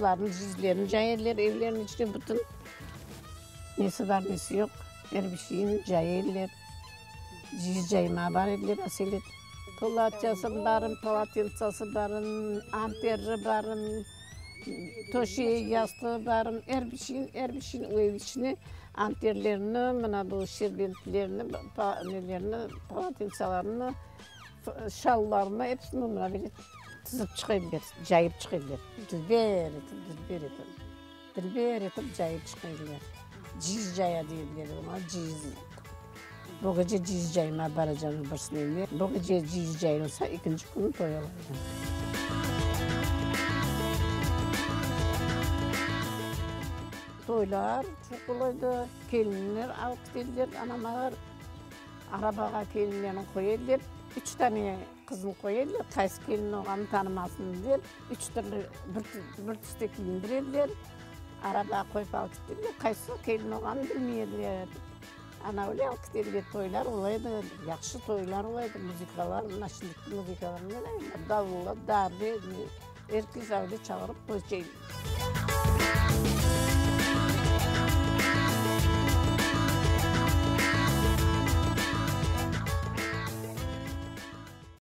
Qızlarnıñ ciyizlerini caya ediler evleriniñ içine bütün. Nesi bar, nesi yoq, er bir şeyni caya ediler. Ciyiz caymağa bar ediler aselet. Polatyası barın, polatentsası barın, anterri barın, töşeği, yastığı barın, er bir şeyin, er bir şeyin o ev içine anterlerini, mına bu şerbentlerini, nelerini, polotentsalarını, şallarını episini mına böyle tizip çıqa ediler, cayıp çıqa ediler. Dülber etip, dülber etip. Dilber etip cayıp çıqa ediler. Ciyiz caya dey ediler oña, ciyiz. Bu gece ciyiz caymağa baracağım birisiniñ evine. Bu gece ciyiz cayılsa, ekinci künü toy ola edi. Toylar çoq ola edi. Kelinler alıp kete ediler anamalar. Arabağa kelinlerni qoya ediler. Üç tane qıznı qoya ediler, qaysı kelin olğanını tanımasın dep, üç türlü bir tüste kiyindire ediler. Arabağa qoyıp alıp kettiler, qaysı kelin olğanını bilmey ediler. Ana öyle alıp kete ediler, toylar ola edi, yahşı toylar ola edi, muzıkalar, mına şimdiki muzıkalar davullar, darbe, er kes öyle çağırıp toy.